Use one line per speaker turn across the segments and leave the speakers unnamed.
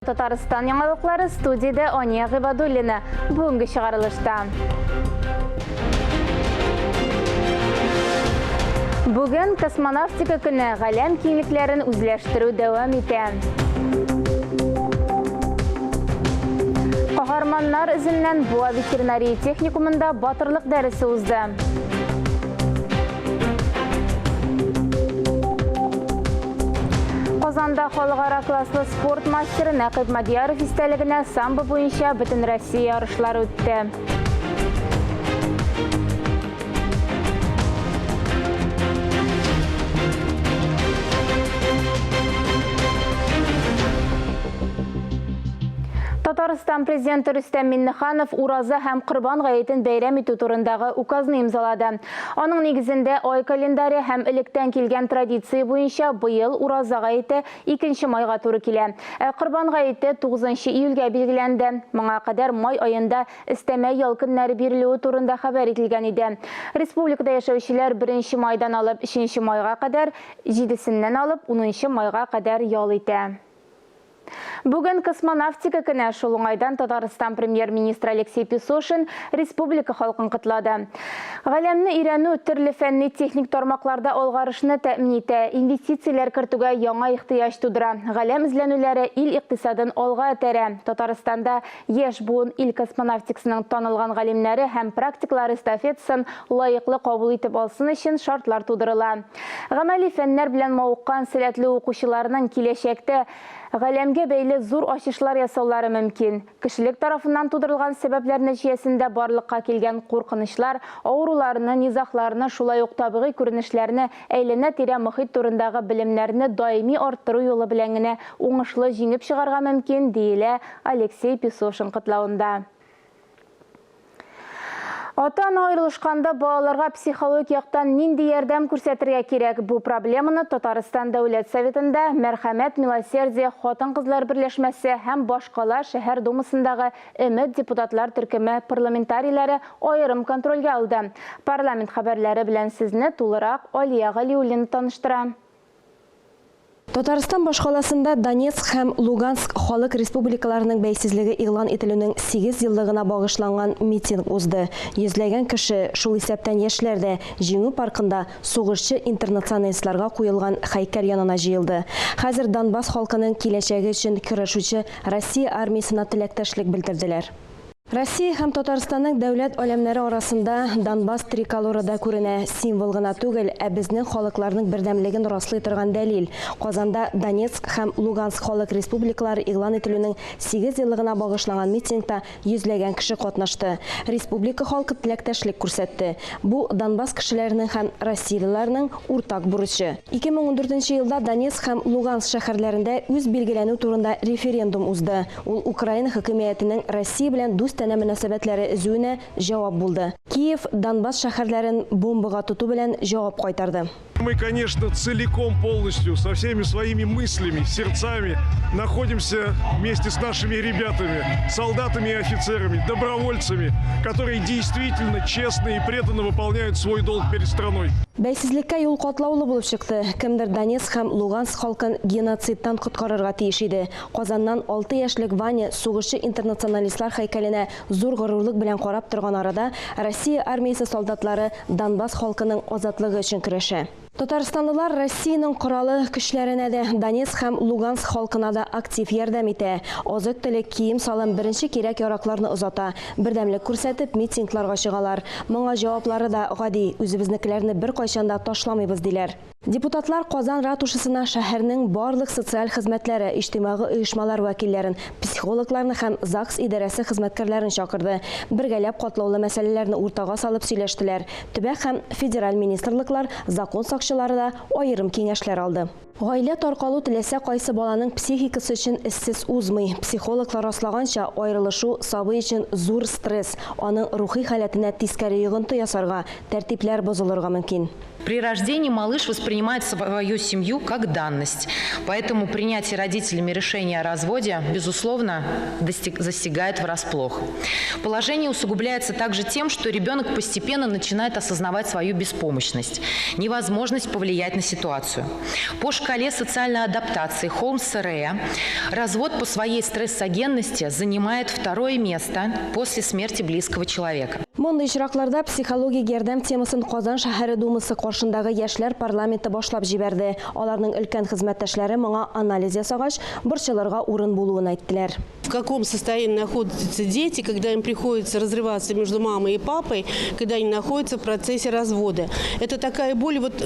Татарстан яңалыклары студиядә Ания Гыйбадуллина. Бүгенге чыгарылышта. Бүген космонавтика көне, галәм киңлекләрен үзләштерү дәвам итә. Каһарманнар эзеннән Буа ветеринария техникумында батырлык дәресе узды. Казанда халыкара класслы спорт мастеры Нәкыйп Мадьяров истәлегенә самбо буенча Бөтенроссия ярышлары үтте. Татарстан президенты Рөстәм Миннеханов Ураза һәм Корбан гаетен бәйрәм итү турындагы указны имзалады. Аның нигезендә ай календаре һәм электән килгән традиция буенча быел Ураза гаете 2 майга туры килә. Ә Корбан гаете 9 июльгә билгеләнде. Моңа кадәр май аенда өстәмә ял көннәре бирелүе турында хәбәр ителгән иде. Республикада яшәүчеләр 1 майдан алып 3 майга кадәр, җидесеннән алып 10 майга кадәр ял итә. Бүген космонавтика көне. Шул уңайдан Татарстан премьер-министры Алексей Песошин республика халкын котлады. Галәмне өйрәнү төрле фәнни-техник тармакларда алгарышны тәэмин итә, инвестицияләр кертүгә яңа ихтыяҗ тудыра. Галәм эзләнүләре ил икътисадын алга этәрә. Татарстанда яшь буын ил космонавтикасының танылган галимнәре һәм практиклар эстафетасын лаеклы кабул итеп алсын өчен шартлар тудырыла. Гамәли фәннәр белән мавыккан сәләтле укучыларның киләчәктә галәмгә бәйле зур ачышлар ясаулары мөмкин. Кешелек тарафыннан тудырылган сәбәпләр нәтиҗәсендә барлыкка килгән куркынычлар, авыруларны, низагларны, шулай ук табигый күренешләрне, әйләнә-тирә мохит турындагы белемнәрне даими арттыру юлы белән генә уңышлы җиңеп чыгарга мөмкин, диелә Алексей Песошин котлавында. Ата-ана аерылышканда балаларга психологик яктан нинди ярдәм күрсәтергә кирәк? Бу проблеманы Татарстан Дәүләт Советында Мәрхәмәт, Милосердие хатын-кызлар берләшмәсе һәм башкала шәһәр думасындагы Өмет депутатлар төркеме парламентарийлары аерым контрольгә алды. Парламент хәбәрләре белән сезне тулырак Алия Галиуллина таныштыра.
Татарстан башкаласында Донецк һәм Луганск халык республикаларының бәйсезлеге игълан ителүнең 8 еллыгына багышланган митинг узды. Йөзләгән кеше, шул исәптән яшьләр дә, Җиңү паркында сугышчы-интернационалистларга куелган һәйкәл янына җыелды. Хәзер Донбасс халкының киләчәге өчен көрәшүче Россия армиясенә теләктәшлек белдерделәр. Россия һәм Татарстанның дәүләт аләмнәре арасында Донбасс триколоры да күренә. Символ гына түгел, ә безнең халыкларның бердәмлеген раслый торган дәлил. Казанда Донецк һәм Луганск халык республикалары игълан ителүнең 8 еллыгына багышланган митингта йөзләгән кеше катнашты. Республика халкы теләктәшлек күрсәтте. Бу, Донбасс кешеләренең һәм россиялеләрнең уртак бурычы. 2014 елда Донецк һәм Луганск шәһәрләрендә үзбилгеләнү турында референдум узды. Ул Украина хөкүмиятенең Россия белән дустанә мөнәсәбәтләре өзүенә җавап булды. Киев Донбасс шәһәрләрен бомбага тоту белән җавап кайтарды.
Мы, конечно, целиком, полностью, со всеми своими мыслями, сердцами находимся вместе с нашими ребятами, солдатами и офицерами, добровольцами, которые действительно честно и преданно выполняют свой долг перед страной.
Бәйсезлеккә юл катлаулы булып чыкты. Кемдер Донецк һәм Луганск халкын геноцидтан коткарырга тиеш иде. Казаннан 6 яшьлек Ваня сугышчы-интернационалистлар һәйкәленә зур горурлык белән карап торган арада Россия армиясе солдатлары Донбасс халкының азатлыгы өчен көрәшә. Татарстанлылар Россиянең коралы көчләренә дә, Донецк һәм Луганск халкына да актив ярдәм итә. Азык-төлек, кием-салым, беренче кирәк-яракларны озата. Бердәмлек күрсәтеп, митингларга чыгалар. Моңа җаваплары да гади, үзебезнекеләрне беркайчан да ташламыйбыз, диләр. Депутатлар Казан ратушасына шәһәрнең барлык социаль хезмәтләре, иҗтимагый оешмалар вәкилләрен, психологларны һәм ЗАГС идарәсе хезмәткәрләрен чакырды. Бергәләп катлаулы мәсьәләләрне уртага салып сөйләштеләр. Төбәк һәм федераль министрлыклар, закон сакчылары да аерым киңәшләр алды. Гаилә таркалу теләсә кайсы баланың психикасы өчен эзсез узмый. Психологлар раслаганча, аерылышу, сабый өчен зур стресс, аның рухи халәтенә тискәре йогынты ясарга, тәртипләр бозылырга мөмкин.
При рождении малыш воспринимает свою семью как данность. Поэтому принятие родителями решения о разводе, безусловно, застигает врасплох. Положение усугубляется также тем, что ребенок постепенно начинает осознавать свою беспомощность, невозможность повлиять на ситуацию. По шкале шкале социальной адаптации Холмса-Рея развод по своей стрессогенности занимает второе место после смерти близкого человека.
Мондый очракларда психологик ярдәм темасын Казан шәһәре Думасы каршындагы яшьләр парламенты башлап җибәрде. Аларның өлкән хезмәттәшләре моңа анализ ясагач, борчылырга урын булуын әйттеләр.
В каком состоянии находятся дети, когда им приходится разрываться между мамой и папой, когда они находятся в процессе развода. Это такая боль. Вот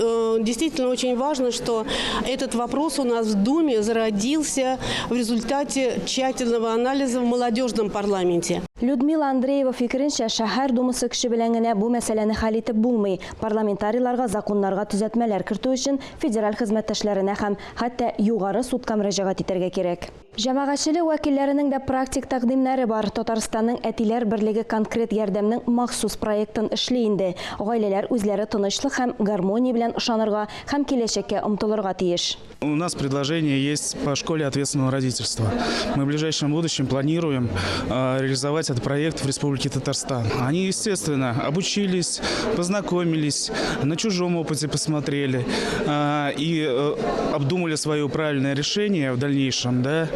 действительно очень важно, что этот вопрос у нас в Думе зародился в результате тщательного анализа в молодежном парламенте.
Людмила Андреева фикеренчә, шәһәр думасы көче белән генә бу мәсьәләне хәл итеп булмый. Парламентарийларга законнарга төзәтмәләр кертү өчен федераль хезмәттәшләренә һәм хәтта югары судка мөрәҗәгать итәргә кирәк. Җәмәгатьчелек вәкилләренең дә практик тәкъдимнәре бар. Татарстанның әтиләр берлеге конкрет ярдәмнең махсус проектын эшли инде. Гаиләләр үзләре тынычлык һәм гармония белән ышанырга һәм киләчәккә омтылырга тиеш.
У нас предложение есть по школе ответственного родительства. Мы в ближайшем будущем планируем реализовать этот проект в Республике Татарстан. Они, естественно, обучились, познакомились, на чужом опыте посмотрели и обдумали свое правильное решение в дальнейшем, да,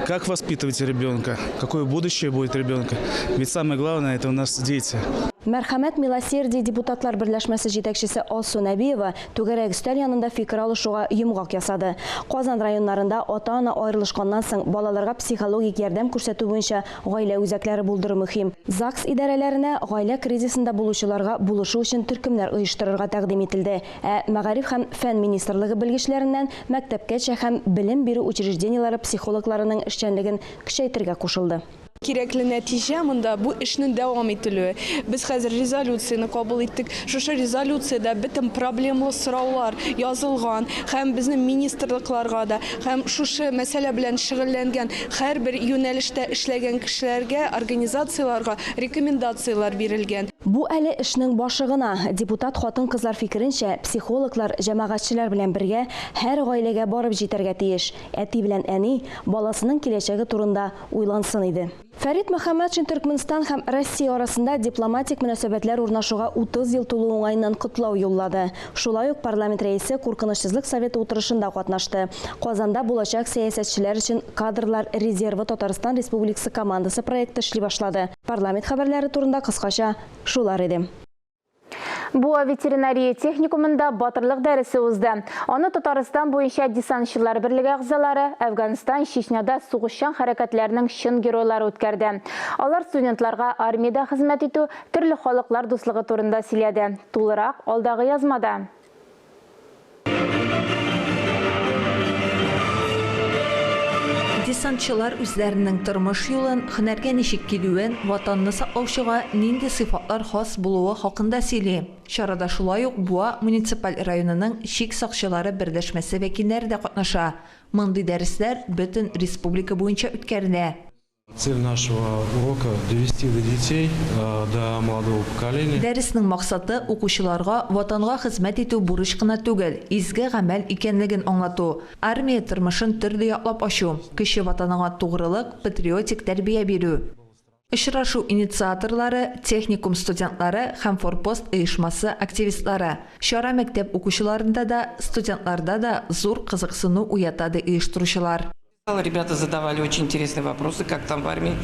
как воспитывать ребенка, какое будущее будет ребенка. Ведь самое главное – это у нас дети.
Мәрхәмәт Милосердие депутатлар берләшмәсе җитәкчесе Алсу Нәбиева түгәрәк өстәл янында фикер алышуга йомгак ясады. Казан районнарында ата-ана аерылышканнан соң балаларга психологик ярдәм күрсәтү буенча гаилә үзәкләре булдыру мөһим. ЗАГС идарәләренә гаилә кризисында булучыларга булышу өчен төркемнәр оештырырга тәкъдим ителде. Ә Мәгариф һәм фән министрлыгы белгечләреннән мәктәпкәчә һәм белем бирү учреждениеләре психологларының эшчәнлеген көчәйтергә кушылды.
Кирәкле нәтиҗә монда бу эшнең дәвам ителүе. Без хәзер резолюцияне кабул иттек. Шушы резолюциядә бөтен проблемлы сораулар язылган һәм безнең министрлыкларга да, һәм шушы мәсьәлә белән шөгыльләнгән һәрбер юнәлештә эшләгән кешеләргә, организацияләргә рекомендацияләр бирелгән.
Бу әле эшнең башы гына. Депутат хатын-кызлар фикеренчә, психологлар җәмәгатьчеләр белән бергә һәр гаиләгә барып җитәргә тиеш. Әти белән әни баласының киләчәге турында уйлансын иде. Фәрит Мөхәммәтшин Төркменстан һәм Россия арасында дипломатик мөнәсәбәтләр урнашуга 30 ел тулу уңаеннан котлау юллады. Шулай ук парламент рәисе Куркынычсызлык советы утырышында катнашты. Казанда булачак сәясәтчеләр өчен кадрлар резервы Татарстан Республикасы командасы проекты эшли башлады. Парламент хәбәрләре турында кыскача шулар иде.
Буа ветеринария техникумында батырлык дәресе узды. Аны Татарстан буенча десантчылар берлеге әгъзалары Әфганстан, Чечняда сугышчан хәрәкәтләрнең чын геройлары үткәрде. Алар студентларга армиядә хезмәт итү, төрле халыклар дуслыгы турында сөйләде. Тулырак алдагы язмада.
Десантчылар үзләренең тормыш юлын, һөнәргә ничек килүен, ватанны саклаучыга нинди сыйфатлар хас булуы хакында сөйли. Чарада шулай ук Буа муниципаль районының чик сакчылары берләшмәсе вәкилләре дә катнаша. Мондый дәресләр бөтен республика буенча үткәрелә.
Цель нашего урока – довести до детей, до молодого поколения.
Дәреснең максаты укучыларга ватанга хезмәт итү бурыч кына түгел, изге гамәл икәнлеген аңлату, армия тормышын төрле яклап ачу, кече ватаныңа тугрылык, патриотик тәрбия бирү. Очрашу инициаторлары техникум студентлары һәм Форпост оешмасы активистлары. Чара мәктәп укучыларында да, студентларда да зур кызыксыну уята, ди оештыручылар.
Ребята задавали очень интересные вопросы, как там в армии,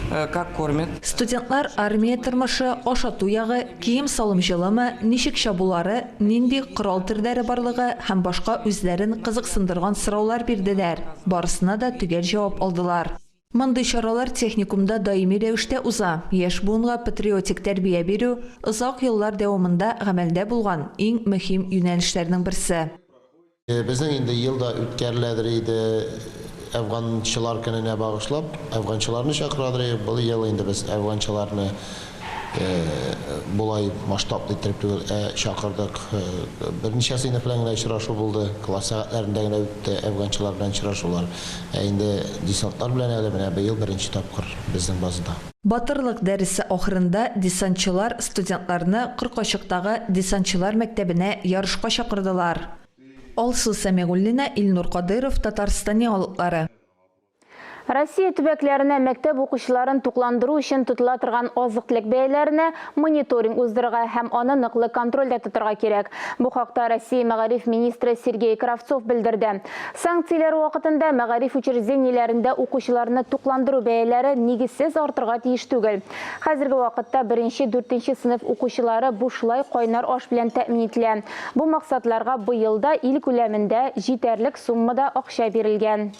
как кормят.
Студентлар армия тормышы, ашату ягы, кием-салым җылымы, ничек чабулары, нинди корал төрләре барлыгы һәм башка үзләрен кызыксындырган сораулар бирделәр. Барысына да төгәл җавап алдылар. Мондый чаралар техникумда даими рәвештә уза. Яшь буынга патриотик тәрбия бирү озак еллар дәвамында гамәлдә булган иң мөһим юнәлешләрнең берсе.
Безнең инде елда үткәреләдер иде Әфганчылар көненә багышлап, әфганчыларны чакырадыр. Был ел инде без әфганчыларны болай масштаблы иттереп түгел, чакырдык. Берничә сыйныф белән генә очрашу булды, класс сәгатьләрендә генә үтте әфганчылар белән очрашулар. Ә инде десантлар белән әле менә быел беренче тапкыр безнең базада.
Батырлык дәресе ахырында десантчылар студентларны Коркачыктагы десантчылар мәктәбенә ярышка чакырдылар. Алсу Сәмигуллина, Илнур Кадыров, Татарстан яңалыклары.
Россия төбәкләренә мәктәп укучыларын тукландыру өчен тотыла торган азык-төлек бәяләренә мониторинг уздырырга һәм аны ныклы контрольдә тотарга кирәк. Бу хакта Россия мәгариф министры Сергей Кравцов белдерде. Санкцияләр вакытында мәгариф учреждениеләрендә укучыларны тукландыру бәяләре нигезсез артырга тиеш түгел. Хәзерге вакытта беренче-дүртенче сыйныф укучылары бушлай кайнар аш белән тәэмин ителә. Бу максатларга быел да ил күләмендә җитәрлек суммада акча бирелгән.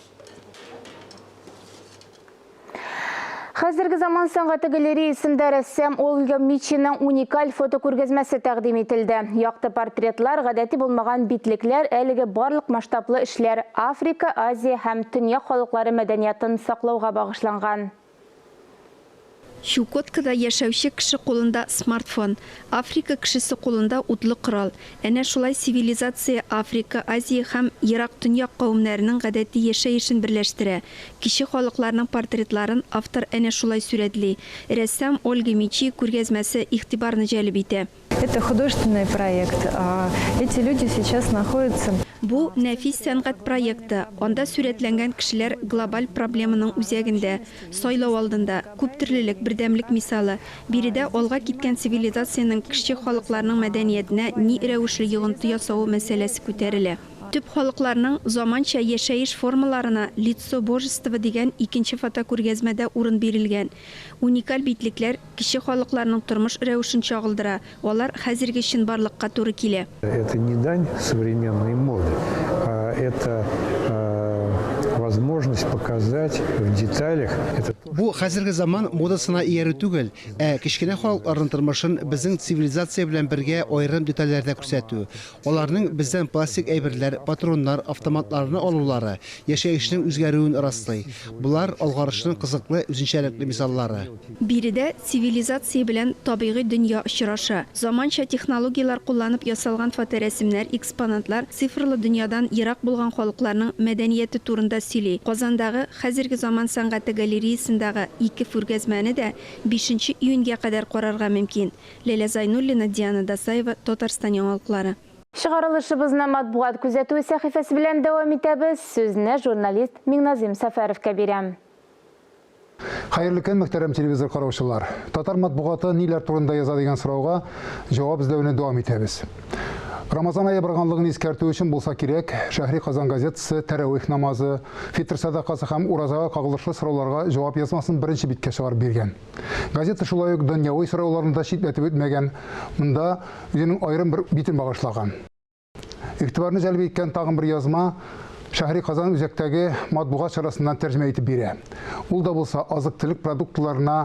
Хәзерге заман сәнгате галереясендә рәссам Ольга Мичиның уникаль фотокүргәзмәсе тәкъдим ителде. Якты портретлар, гадәти булмаган битлекләр, әлеге барлык масштаблы эшләр Африка, Азия һәм Төньяк халыклары мәдәниятын саклауга багышланган.
Чукоткада яшәүче кеше кулында смартфон, Африка кешесе кулында утлы корал. Әнә шулай цивилизация Африка, Азия һәм Ерак Төньяк кавемнәренең гадәти яшәешен берләштерә. Кече халыкларның портретларын автор әнә шулай сурәтли. Рәссам Ольга Мичи күргәзмәсе игътибарны җәлеп итә.
Это художественный проект. Эти люди сейчас находятся.
Бу, нәфис сәнгать проекты, анда сурәтләнгән кешеләр глобаль проблеманың үзәгендә, сайлау алдында, күптөрлелек, бердәмлек мисалы. Биредә алга киткән цивилизациянең кече халыкларның мәдәниятенә ни рәвешле йогынты ясавы мәсьәләсе күтәрелә. Төп халыкларның заманча яшәеш формаларына Лицо божества дигән икенче фотокүргәзмәдә урын бирелгән. Уникаль битлекләр кече халыкларның тормыш рәвешен чагылдыра, алар хәзерге чынбарлыкка туры килә.
Это не дань современной моды, а это возможность показать в деталях это.
Бу хәзерге заман модасына иярү түгел, ә кечкенә халыкларның тормышын безнең цивилизация белән бергә аерым детальләрдә күрсәтү. Аларның бездән пластик әйберләр, патроннар, автоматларны алулары яшәешнең үзгәрүен раслый. Болар, алгарышның кызыклы, үзенчәлекле мисаллары.
Биредә цивилизация белән табигый дөнья очраша. Заманча технологияләр кулланып ясалган фоторәсемнәр, экспонатлар цифрлы дөньядан ерак булган халыкларның мәдәнияте турында сөйли. Казандагы Хәзерге заман сәнгате галереясындагы ике фүргәзмәне дә бишенче июньгә кадәр карарга мөмкин. Ләлә Зайнуллина, Диана Дасаева, Татарстан яңалыклары.
Чыгарылышыбызны матбугат күзәтүе сәхифәсе белән дәвам итәбез. Сүзне журналист Миңназыйм Сәфәровка бирәм.
Хәерле көн, мөхтәрәм телевизор караучылар. Татар матбугаты ниләр турында яза дигән сорауга җавап эзләүне дәвам итәбез. Рамазан ае барганлыгын искәртү өчен булса кирәк, Шәһри Казан газетасы тәравих намазы, фитр сәдакасы һәм уразага кагылышлы сорауларга җавап язмасын беренче биткә чыгарып биргән. Газета шулай ук дөньяви сорауларны да читләтеп үтмәгән, монда үзенең аерым бер битен багышлаган. Игътибарны җәлеп иткән тагын бер язма Шәһри Казан үзәктәге матбугат чарасыннан тәрҗемә итеп бирә. Ул да булса азык-төлек продуктларына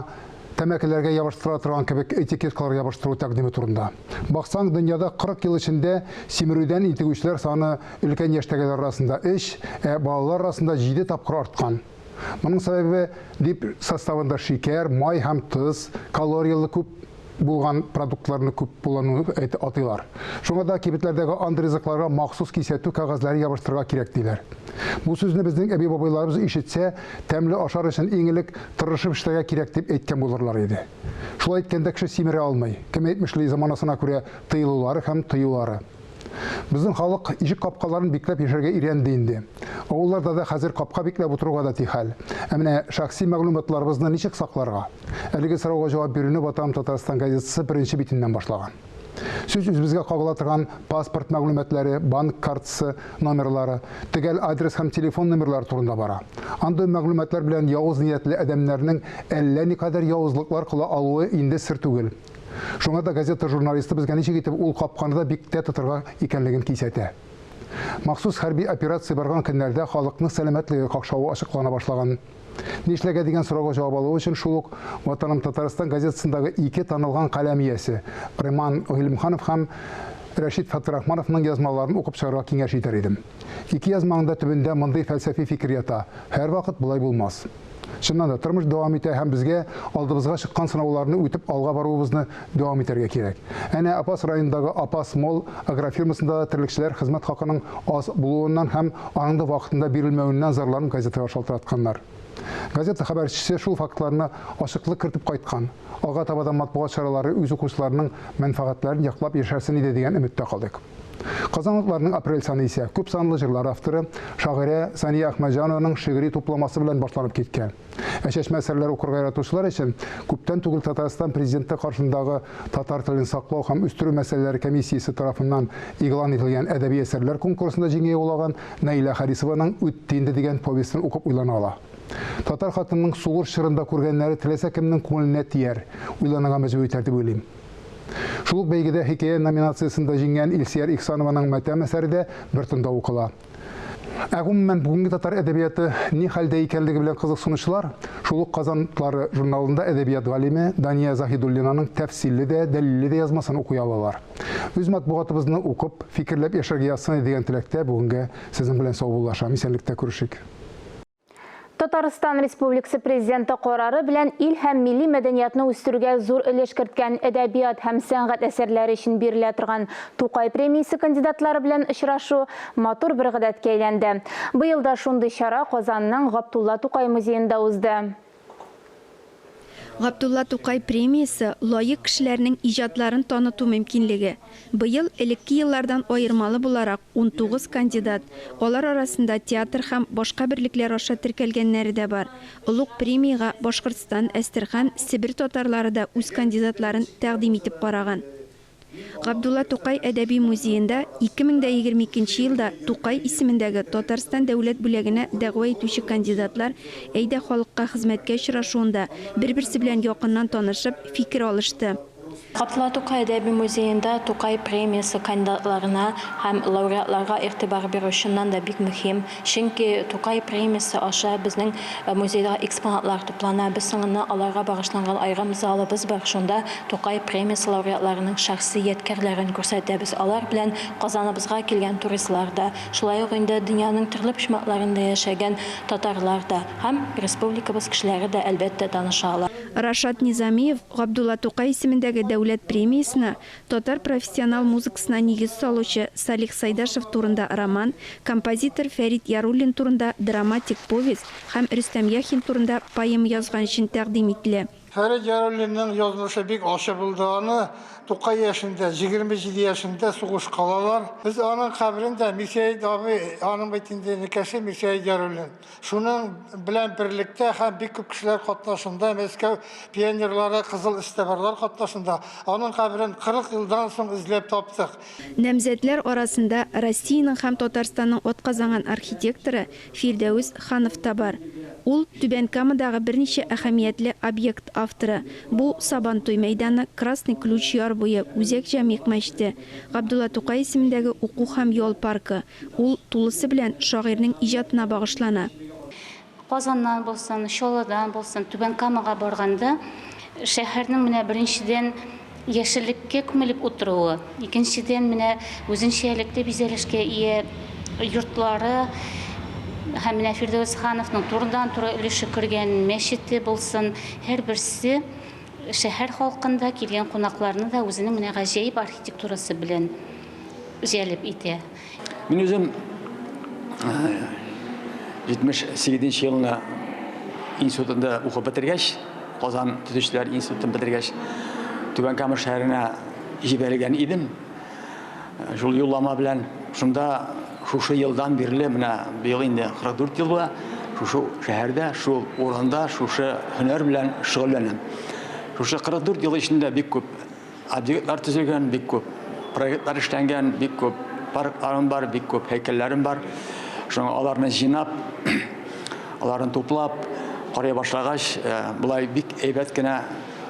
тәмәкеләргә ябыштыра торган кебек этикеткалар ябыштыру тәкъдиме турында. Баксаң, дөньяда 40 ел эчендә симерүдән интегүчеләр саны өлкән яшьтәгеләр арасында өч, ә балалар арасында җиде тапкыр арткан. Моның сәбәбе дип составында шикәр, май һәм тоз, калорияле күп булган продуктларны күп куллануны атыйлар. Шуңа да кибетләрдәге андый ризыкларга махсус кисәтү кәгазьләре ябыштырырга кирәк диләр. Бу сүзне безнең әби-бабайларыбыз ишетсә, тәмле ашар өчен иң элек тырышып эшләргә кирәк дип әйткән булырлар иде. Шулай иткәндә кеше симерә алмый. Кем әйтмешли, заманасына күрә тыелулары һәм тыюлары. Безнең халык ишек капкаларын бикләп яшәргә өйрәнде инде. Авылларда да хәзер капка бикләп утыруга да тихәл. Ә менә шәхси мәгълүматларыбызны ничек сакларга? Әлеге сорауга җавап бирүне Ватаным Татарстан газетасы беренче битеннән башлаган. Сүз үзебезгә кагыла торган паспорт мәгълүматлары, банк картасы номерлары, төгәл адрес һәм телефон номерлары турында бара. Андый мәгълүматлар белән явыз ниятле адәмнәрнең әллә никадәр явызлыклар кыла алуы инде сер түгел. Шуңа да газета журналисты безгә ничек итеп ул капканы да биктә тотырга икәнлеген кисәтә. Махсус хәрби операция барган көннәрдә халыкның сәламәтлеге какшавы ачыклана башлаган. Нишләргә дигән сорауга җавап алу өчен шул ук Ватаным Татарстан газетасындагы ике танылган каләм иясе Риман Гыйлемханов һәм Рәшит Фәтрахмановның язмаларын укып чыгарга киңәш итәр идем. Ике язманың да төбендә мондый фәлсәфи фикер ята, һәрвакыт болай булмас. Чыннан да, тормыш дәвам итә һәм безгә алдыбызга чыккан сынауларны үтеп алга баруыбызны дәвам итәргә кирәк. Әнә Апас районындагы Апас Мол агрофирмасында да терлекчеләр хезмәт хакының аз булуыннан һәм аның да вакытында бирелмәвеннән зарланып газетага шалтыратканнар. Газета хәбәрчесе шул фактларны ачыклык кертеп кайткан. Алга таба да матбугат чаралары үз укучыларының мәнфәгатьләрен яклап яшәрсен иде дигән өметтә калыйк. Казан утларының апрель саны исә күп санлы җырлар авторы, шагыйрә Сания Әхмәтҗанованың шигъри тупламасы белән башланып киткән. Ә чәчмә әсәрләр укырга яратучылар өчен күптән түгел Татарстан Президенты каршындагы татар телен саклау һәм үстерү мәсьәләләре комиссиясе тарафыннан игълан ителгән әдәби әсәрләр конкурсында җиңү яулаган Наилә Харисованың Үтте инде дигән повестен укып уйлана ала. Татар хатынының сугыш чорында күргәннәре теләсә кемнең күңеленә тияр, уйланырга мәҗбүр итәр дип уйлыйм. Шул ук бәйгедә хикәя номинациясендә җиңгән Илсөяр Ихсанованың Матәм әсәре дә бер тында укыла. Ә гомумән, бүгенге татар әдәбияты ни хәлдә икәнлеге белән кызыксынучылар шул ук Казан утлары журналында әдәбият галиме Дания Заһидуллинаның тәфсилле дә, дәлилле дә язмасын укый алалар. Үз матбугатыбызны укып, фикерләп яшәргә язсын иде дигән теләктә бүгенгә сезнең белән саубуллашам. Исәнлектә күрешик.
Татарстан Республикасы Президенты карары белән ил һәм милли мәдәниятны үстерүгә зур өлеш керткән әдәбият һәм сәнгать әсәрләре өчен бирелә торган Тукай премиясе кандидатлары белән очрашу матур бер гадәткә әйләнде. Быел да шундый чара Казанның Габдулла Тукай музеенда узды.
Габдулла Тукай премиясе, лаек кешеләрнең иҗатларын таныту мөмкинлеге. Быел, элекке еллардан аермалы буларак, 19 кандидат, алар арасында театр һәм башка берлекләр аша теркәлгәннәре дә бар. Олуг премиягә Башкортстан, Әстерхан, Себер татарлары да үз кандидатларын тәкъдим итеп караган. Габдулла Тукай әдәби музеенда 2022 нче елда Тукай исемендәге Татарстан дәүләт бүләгенә дәгъва итүче кандидатлар Әйдә халыкка хезмәткә очрашуында бер-берсе белән якыннан танышып, фикер алышты.
Габдулла Тукай әдәби музеенда Тукай премиясе кандидатларына һәм лауреатларга игътибар бирү чыннан да бик мөһим. Чөнки Тукай премиясе аша безнең музейда экспонатлар туплана. Без соңыннан аларга багышланган аерым залыбыз бар, шунда Тукай премиясе лауреатларының шәхси ядкәрләрен күрсәтәбез. Алар белән Казаныбызга килгән туристлар да, шулай ук инде дөньяның төрле почмакларында яшәгән татарлар да һәм республикабыз кешеләре дә, әлбәттә, таныша ала.
Рашат Низамиев Габдулла Тукай исемендәге дәүләт премиясенә Татар профессионал музыкасына нигез салучы Салих Сайдашев турында роман, композитор Фәрит Яруллин турында драматик повесть һәм Рөстәм Яхин турында поэма язган өчен тәкъдим ителә.
Фәрит Яруллинның язмышы бик ачы булды. Аны Тукай яшендә, 27 яшендә сугышка алалар. Без аның каберен дә Мирсәет абый, аның бит инде энекәше Мирсәет Яруллин. Шуның белән берлектә һәм бик күп кешеләр катнашында, Мәскәү пионерлары, Кызыл эстәбарлар катнашында аның каберен 40 елдан соң эзләп таптык.
Намзәтләр арасында Россиянең һәм Татарстанның атказанган архитекторы Фирдәвес Ханов та бар. Ул, Түбән Камадагы берничә әһәмиятле объект авторы. Бу, Сабантуй мәйданы, Красный Ключ яр буе, Үзәк Җәмигъ мәчете, Габдулла Тукай исемендәге уку һәм ял паркы. Ул тулысы белән шагыйрьнең иҗатына багышлана.
Казаннан булсын, Чаллыдан булсын, Түбән Камага барганда шәһәрнең менә беренчедән яшеллеккә күмелеп утыруы, икенчедән менә үзенчәлекле бизәлешкә ия йортлары һәм менә Фирдәвес Хановның турыдан-туры өлеше кергән мәчете булсын, һәрберсе шәһәр халкын да, килгән кунакларны да үзенең менә гаҗәеп архитектурасы белән җәлеп итә.
Мин үзем 78 нче елны институтында укып бетергәч, Казан төзүчеләр институтын бетергәч, Түбән Кама шәһәренә җибәрелгән идем. Шул юллама белән шунда шушы елдан бирле, менә быел инде 44 ел була, шушы шәһәрдә, шул урында, шушы һөнәр белән шөгыльләнәм. Шушы 44 ел эчендә бик күп Объектлар төзелгән, бик күп проектлар эшләнгән, бик күп паркларым бар, бик күп һәйкәлләрем бар. Шуңа аларны җыйнап, аларны туплап, карый башлагач, э, болай бик әйбәт кенә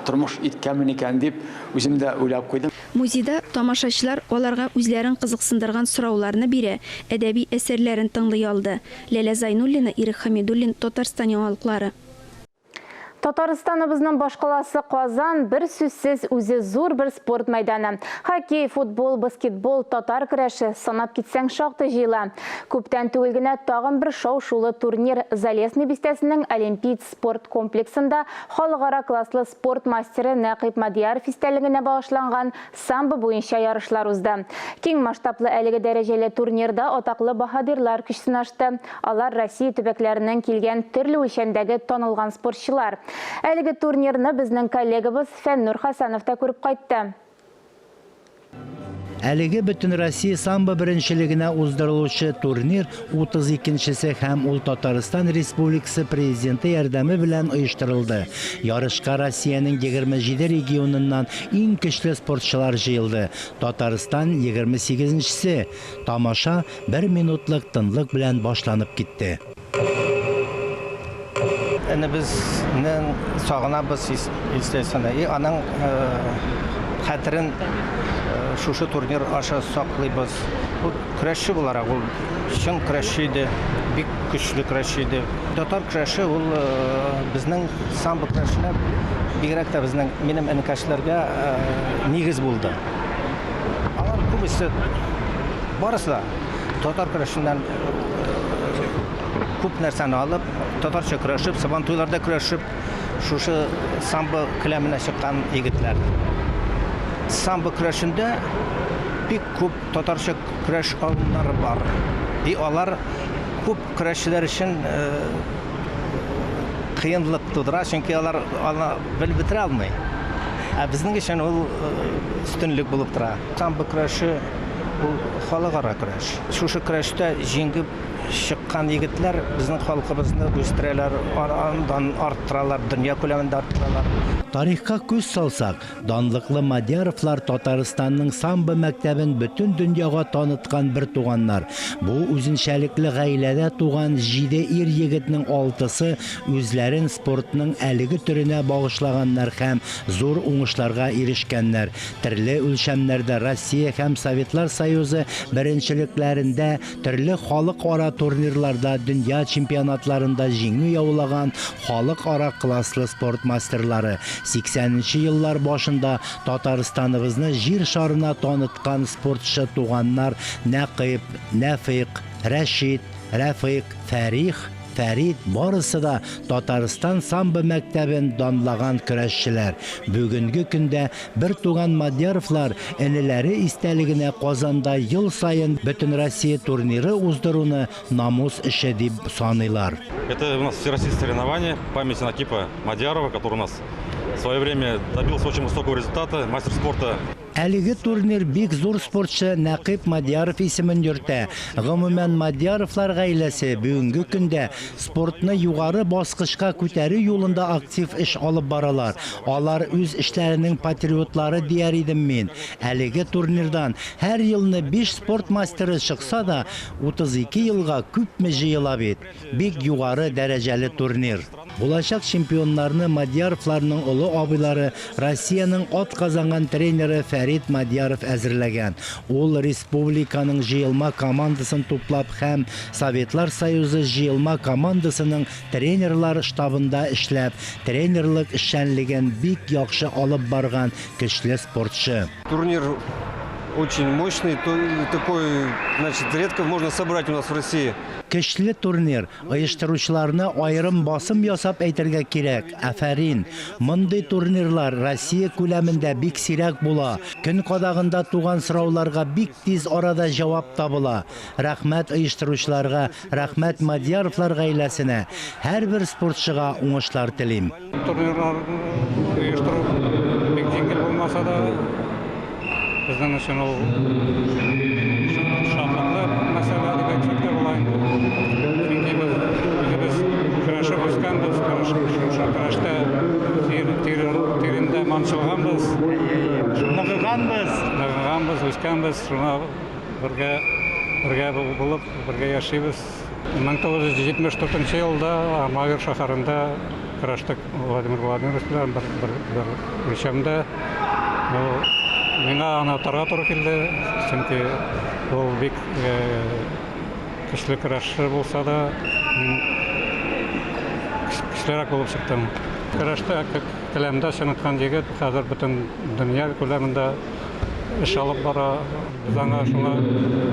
тормыш иткәнмен икән дип үзем дә уйлап куйдым.
Музейда тамашачылар аларга үзләрен кызыксындырган сорауларны бирә, әдәби әсәрләрен тыңлый алды. Ләлә Зайнуллина, Ирек Хәмидуллин, Татарстан яңалыклары.
Татарстаныбызның башкаласы Казан бер сүзсез үзе зур бер спорт мәйданы. Хоккей, футбол, баскетбол, татар көрәше, санап китсәң шактый җыела. Күптән түгел генә тагын бер шау-шулы турнир Залесный бистәсенең Олимпиец спорт комплексында халыкара класслы спорт мастеры Нәкыйп Мадияров истәлегенә багышланган самбо буенча ярышлар узды. Киң масштаблы әлеге дәрәҗәле турнирда атаклы баһадирлар көч сынашты. Алар Россия төбәкләреннән килгән төрле үлчәмдәге танылган спортчылар. Әлеге турнирны безнең коллегабыз Фәннур Хәсәнов та күреп кайтты.
Әлеге Бөтенроссия самбо беренчелегенә уздырылучы турнир 32 нчесе һәм ул Татарстан Республикасы Президенты ярдәме белән оештырылды. Ярышка Россиянең 27 регионыннан иң көчле спортчылар җыелды. Татарстан, 28 нчесе. Тамаша бер минутлык тынлык белән башланып китте.
Энебезнең сагынабыз, естественно. И аның хәтерен шушы турнир аша саклыйбыз. Ул көрәшче буларак, ул чын көрәшче иде, бик көчле көрәшче иде. Татар көрәше ул безнең самбо көрәшенә, бигрәк тә безнең минем энекәшләргә нигез булды. Алар күбесе, барысы да татар көрәшеннән күп нәрсәне алып, татарча көрәшеп, сабантуйларда көрәшеп, шушы самбо келәменә чыккан егетләр. Самбо көрәшендә бик күп татарча көрәш алымнары бар. И алар күп көрәшчеләр өчен кыенлык тудыра, чөнки алар аны белеп бетерә алмый. Ә безнең өчен ул өстенлек булып тора. Самбо көрәше ул халыкара көрәш. Шушы көрәштә җиңеп чыккан егетләр безнең халкыбызны үстерәләр, андан арттыралар, дөнья күләмендә арттыралар.
Тарихка күз салсак, данлыклы Мадяровлар Татарстанның самбо мәктәбен бөтен дөньяга таныткан бертуганнар. Бу үзенчәлекле гаиләдә туган җиде ир-егетнең алтысы үзләрен спортның әлеге төренә багышлаганнар һәм зур уңышларга ирешкәннәр. Төрле үлчәмнәрдә Россия һәм Советлар Союзы беренчелекләрендә, төрле халыкара турнирларда, дөнья чемпионатларында җиңү яулаган халыкара класслы спорт мастерлары, 80 нче еллар башында Татарстаныбызны җир шарына таныткан спортчы туганнар Нәкыйп, Нәфыйк, Рәшит, Рәфыйк, Фәрих, Фәрит, барысы да Татарстан самбо мәктәбен данлаган көрәшчеләр. Бүгенге көндә бертуган Мадьяровлар энеләре истәлегенә Казанда ел саен Бөтенроссия турниры уздыруны намус эше дип саныйлар.
Это у нас всероссийское соревнование памяти Накипа Мадьярова, который у нас в свое время добился очень высокого результата, мастер спорта.
Әлеге турнир бик зур спортчы Нәкыйп Мадьяров исемен йөртә. Гомумән, Мадьяровлар гаиләсе бүгенге көндә спортны югары баскычка күтәрү юлында актив эш алып баралар. Алар үз эшләренең патриотлары дияр идем мин. Әлеге турнирдан һәр елны биш спорт мастеры чыкса да, 32 елга күпме җыела бит. Бик югары дәрәҗәле турнир. Булачак чемпионнарны Мадьяровларның олы абыйлары, Россиянең атказанган тренеры Фәрит Мадьяров әзерләгән. Ул республиканың җыелма командасын туплап һәм Советлар Союзы җыелма командасының тренерлар штабында эшләп, тренерлык эшчәнлеген бик яхшы алып барган көчле спортчы.
Турнир очень мощный, такой, значит, редко можно собрать у нас в России.
Көчле турнир, Оештыручыларны аерым басым ясап әйтергә кирәк, афәрин! Мондый турнирлар Россия күләмендә бик сирәк була. Көн кадагында туган сорауларга бик тиз арада җавап табыла. Рәхмәт оештыручыларга, рәхмәт Мадьяровлар гаиләсенә. Һәрбер спортчыга уңышлар телим.
Турнирлар оештыру бик җиңел булмаса да, безнең өчен ул шатлыклы мәсьәлә дип әйтсәк тә була инде. Чөнки без үзебез көрәшеп үскәнбез, шушы көрәштә тирендә манчылганбыз. Ныгыганбыз. Ныгыганбыз, үскәнбез, шуңа бергә бергә булып, бергә яшибез. 1974 елда Армавир шәһәрендә көрәштек Владимир Владимирович белән бер, бер, бер үлчәмдә. Ну, миңа аны отарга туры килде, чөнки ул бик э, көчле көрәшче булса да, мин көчлерәк булып чыктым. Көрәштә келәмдә чыныккан егет хәзер бөтен дөнья күләмендә эш алып бара. Без аңа шуңа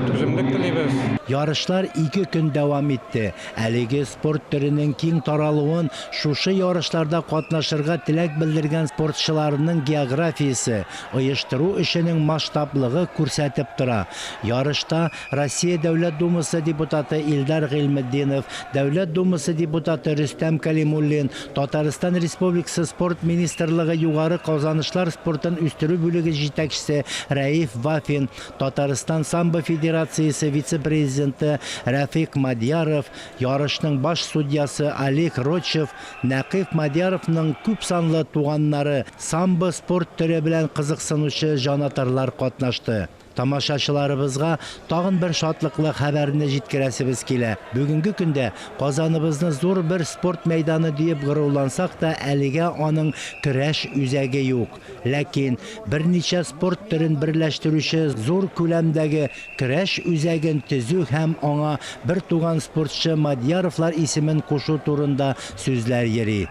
түземлек телибез.
Ярышлар ике көн дәвам итте. Әлеге спорт төренең киң таралуын шушы ярышларда катнашырга теләк белдергән спортчыларның географиясе, оештыру эшенең масштаблыгы күрсәтеп тора. Ярышта Россия Дәүләт Думасы депутаты Илдар Гыйльметдинов, Дәүләт Думасы депутаты Рөстәм Кәлимуллин, Татарстан Республикасы Спорт министрлыгы югары казанышлар спортын үстерү бүлеге җитәкчесе Рәиф Вафин, Татарстан самбо федерациясе вице-президенты Рәфыйк Мадьяров, ярышның баш судьясы Олег Рочев, Нәкыйф Мадьяровның күпсанлы туганнары, самбо спорт төре белән кызыксынучы җанатарлар катнашты. Тамашачыларыбызга тагын бер шатлыклы хәбәрне җиткерәсебез килә. Бүгенге көндә Казаныбызны зур бер спорт мәйданы диеп горурлансак та, әлегә аның көрәш үзәге юк. Ләкин берничә спорт төрен берләштерүче зур күләмдәге көрәш үзәген төзү һәм аңа бертуган спортчы Мадьяровлар исемен кушу турында сүзләр йөри.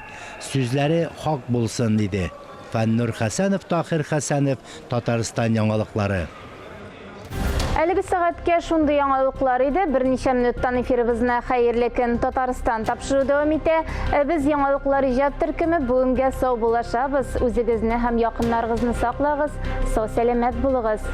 Сүзләре хак булсын иде. Фәннур Хәсәнов, Таһир Хәсәнов, Татарстан яңалыклары.
Әлеге сәгатькә шундый яңалыклар иде. Берничә минуттан эфирыбызны Хәерле көн Татарстан тапшыру дәвам итә. Ә без яңалыклар иҗат төркеме бүгенгә саубуллашабыз. Үзегезне һәм якыннарыгызны саклагыз, сау-сәламәт булыгыз.